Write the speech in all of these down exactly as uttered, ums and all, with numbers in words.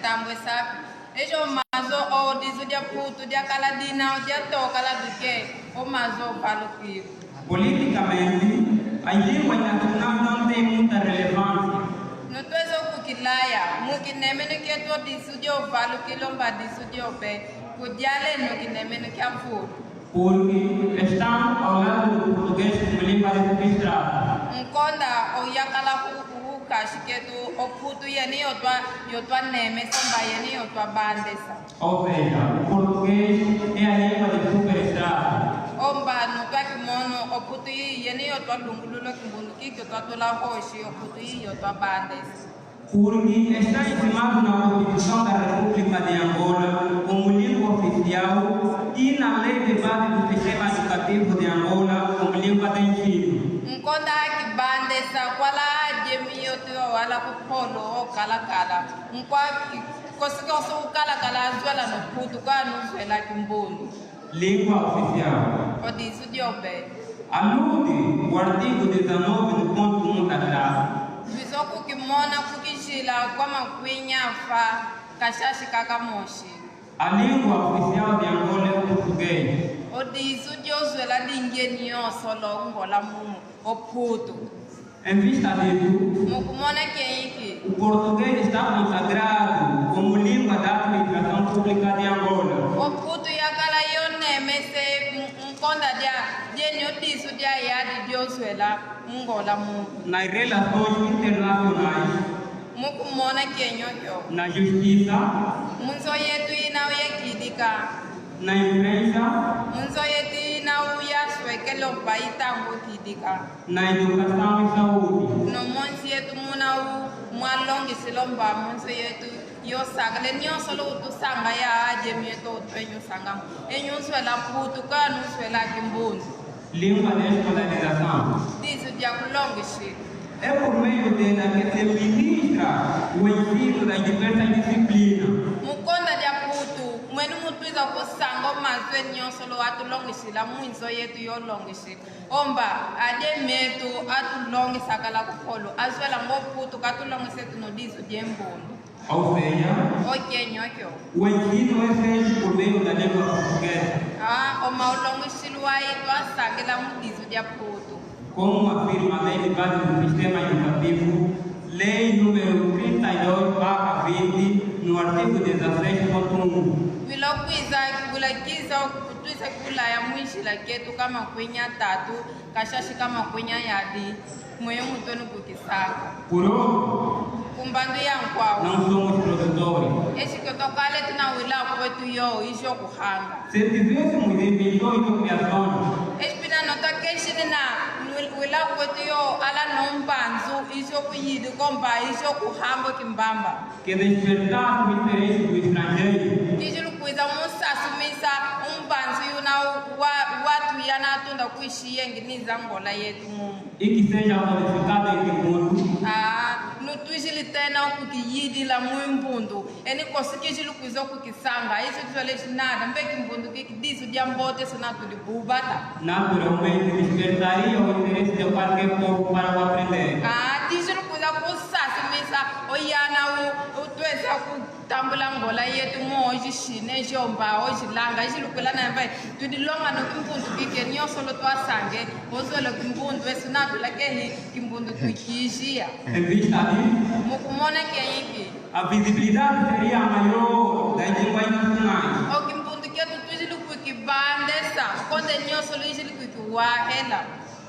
ntambo esapi. Esho mazo o dizu dia Putu diakala dina o diatokala duke o mazo o valukwiru. Políticamente, a língua nacional não tem muita relevância. Nutweza okukilaya, mu kinemeno kietu o dizu dio valukilo mba dizu dio be, kudiale no kinemeno kia Putu. Porque estão ao lado do português como língua de substrato. Nkonda oyakala ku, ku kashi ketu o Putu yeni yotwa, yotwa nemesa mba yeni yotwa bandesa. Ou seja, o português é a língua de superestrada. Omba nutwa kimono o Putu yi yeni yotwa lungululo kimbundu kiki otwa tula hoshi o Putu yi yotwa bandesa. Porque está encimado na Constituição da República de Angola como língua oficial e na Lei de Base do Sistema Educativo de Angola como língua de ensino. Nkonda kibandesa kwala jemi yoto wala kupolo o kalakala. Nkwa ki-, kosikoso ukalakala azwela no Putu ka nuzwela kimbundu. Língua oficial. O dizu dio be. Alude o artigo dezanove no ponto um da classe. Bizo kukimona kukishila kwa makwinya fa kashashi kakamoshi. A língua oficial de Angola é o português. O dizu dio zwela dingeni yosolo ngola mumu, o Putu. Em vista disso, mukumona keiki, o português está consagrado como língua da administração pública de Angola. O Putu yakala yonemese m-, nkonda dia, dieni o dizu dia yadi diozwela mungola mu. Nas relações internacionais. Mukumona kenyokyo. Na justiça. Munzo yetu ina uyekidika. Na imprensa. Munzo yetu ina uyaswekelo pa itango kidika. Na educação e saúde. No monsi yetu muna u mwalongisilo mba monso yetu yosakale niosolo utusanga ya ajemi yetu utwenyu sangamo. Enyuswela Putu ka nuswela kimbundu. Língua de escolarização. Dizu dia kulongishi. É por meio dela que se ministra o ensino das diversas disciplinas. Mukonda dia Putu, mwenu mutwiza kusanga omazwe niosolo atulongishila mwinzo yetu yolongishi. Omba, ade metu atulongisakala kupolo, azwela ngo Putu katulongisetu no dizu diembundu. Ou seja, okenyokyo. O ensino é feito por meio da língua portuguesa. Ah, oma ulongishilwa itwasakila mu dizu dia Putu. Como afirma a Lei de Base do Sistema Educativo, Lei número trinta e dois barra vinte, no artigo dezasseis ponto um. Vilo kwiza kivulakiza okutwisa kivulaya mwishila ketu kamakwinya tatu, kashashi kamakwinya yadi, mweyo mutwe nukukisaka. Por outro, kumbandu ya nkwawo. Não somos produtores. Eshikotokale tunawila kwetu yo, isho kuhanga. Se tivéssemos invenções ou criações. Eshipina notwa keshini na wil-, wila kwetu yo ala nombanzu, isho kuyidi komba, isho kuhamba kimbamba. Que despertasse o interesse do estrangeiro. Kishili kwiza musasumisa umbanzu yuna wa, watu yana atunda kwishiyengi niza ngola yetu mumu. E que seja modificado em Kimbundu. Ah, nutwishili tena okukiyidila mwimbundu. Eni kosi kishili kwiza okukisanga, ishi tutwele shinada, mbe kimbundu kiki dizu dia mbote sina tudi bubata. Naturalmente, despertaria o interesse de qualquer povo para o aprender. Ah, tishili kwiza kusasimisa, oyana u-, utweza kutambula ngola yetu mo ojishine, jomba, ojilanga, ishi lukwila na mbe, tudi longa no kimbundu kike, niosolo twasange, ozwelo kimbundu, esu natula kehi, kimbundu tukijiya. Em vista disso, mukumona keyiki. A visibilidade seria maior das línguas nacionais. Okimbundu kyetu tujili kwikibandesa, konde nyoso lujili kwikiwahela.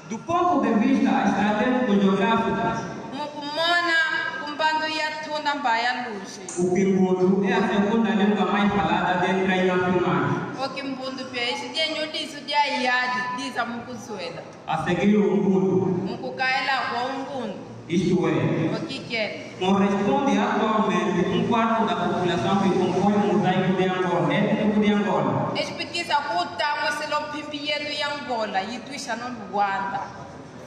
Do ponto de vista estratégico geográfico, mukumona kumbandu ya tunda mba ya lushi. O kimbundu é a segunda língua mais falada dentre as nacionais. Okimbundu pia ishi dienyo disu dia yadi, diza mukuzwela. A seguir o Umbundu. Mukukaela kwa Umbundu. Isto é, okikele. Corresponde atualmente um quarto da população que compõe o mosaico de Angola, étnico de Angola. Eshipikisa kutangosela opimbi yetu ya Angola, yitwisha no Luanda.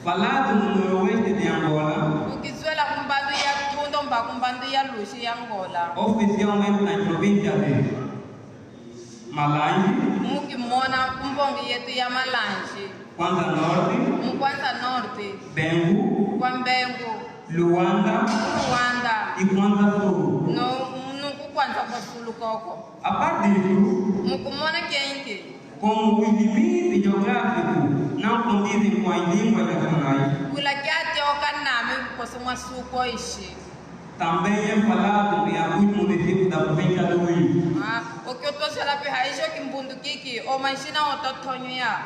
Falado no noroeste de Angola. Ukizwela kumbandu ya tundo mba kumbandu ya lushi ya Angola. Oficialmente nas províncias de Malange. Mukimona kumbongi yetu ya Malange. Kwanza Norte. Mukwanza Norte. Bengo. Kwa Mbengo. Luanda. Luanda. E Kwanza Sul. No, no, Anza kwa sulu koko. Aparte disso, mukumona kenki, como o limite geográfico não condiz com a língua nacional, wila kiatioka nami kukoso mwa suko ishi. Também é falado em alguns municípios da província do Uíge. Ah, oki otwasala pi haisho kimbundu kiki, o manjina ototonyo ya.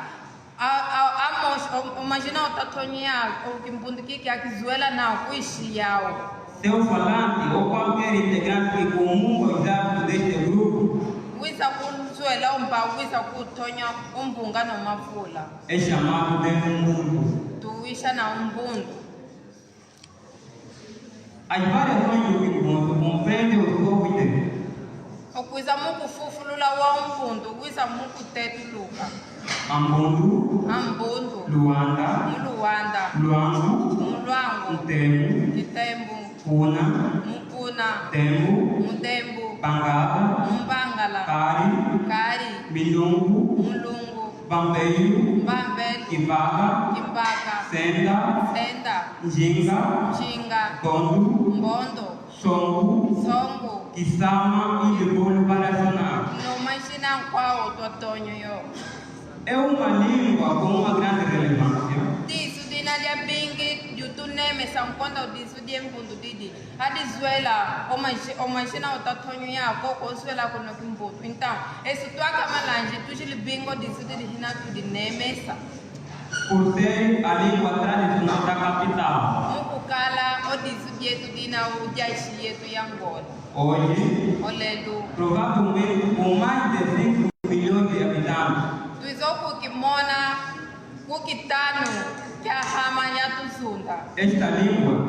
A, a, amos, o, o manjina ototonyo ya, o kimbundu kiki akizwela nao kuishi yao. Seu falante ou qualquer integrante que comungam os hábitos deste grupo, wiza kunzwela omba, wiza kutonya ombunga no mafula, é chamado de umbundu. Tuwisha na umbundu. As variações do kimbundu compreendem os seguintes. Okwiza mukufufulula wa umbundu, wiza mukutetuluka. Ambundu. Ambundu. Luanda. Muluanda. Lwangu. Mulwangu. Ntembu. Kitembu. Kuna. Mukuna. Ntembu. Mutembu. Bangala. Mumbangala. Kari. Kari. Milungu. Mulungu. Bambeyu. Mbambelu. Kibaka. Kimbaka. Senda. Senda. Njinga. Njinga. Bondu. Mbondo. Songu. Songu. Kisama, e depois para sonar. No manjina nkwao twatonyo yo. É uma língua com uma grande relevância. Disu dina dia bingi, diutunemesa nkondo disu die mbundu didi. Adizwela, o manji-, o manjina otatonyo yako, kozwela kono kimbundu. Então, esu twaka malanji, tujili bingo disu didi hina tudinemesa. Por ser a língua tradicional da capital. Mukukala o disu dietu dina ujashi yetu ya Ngola. Hoje, olelu, provavelmente com mais de cinco milhões de habitantes, twiza kukimona kukitanu kia hama ya tuzunda. Esta língua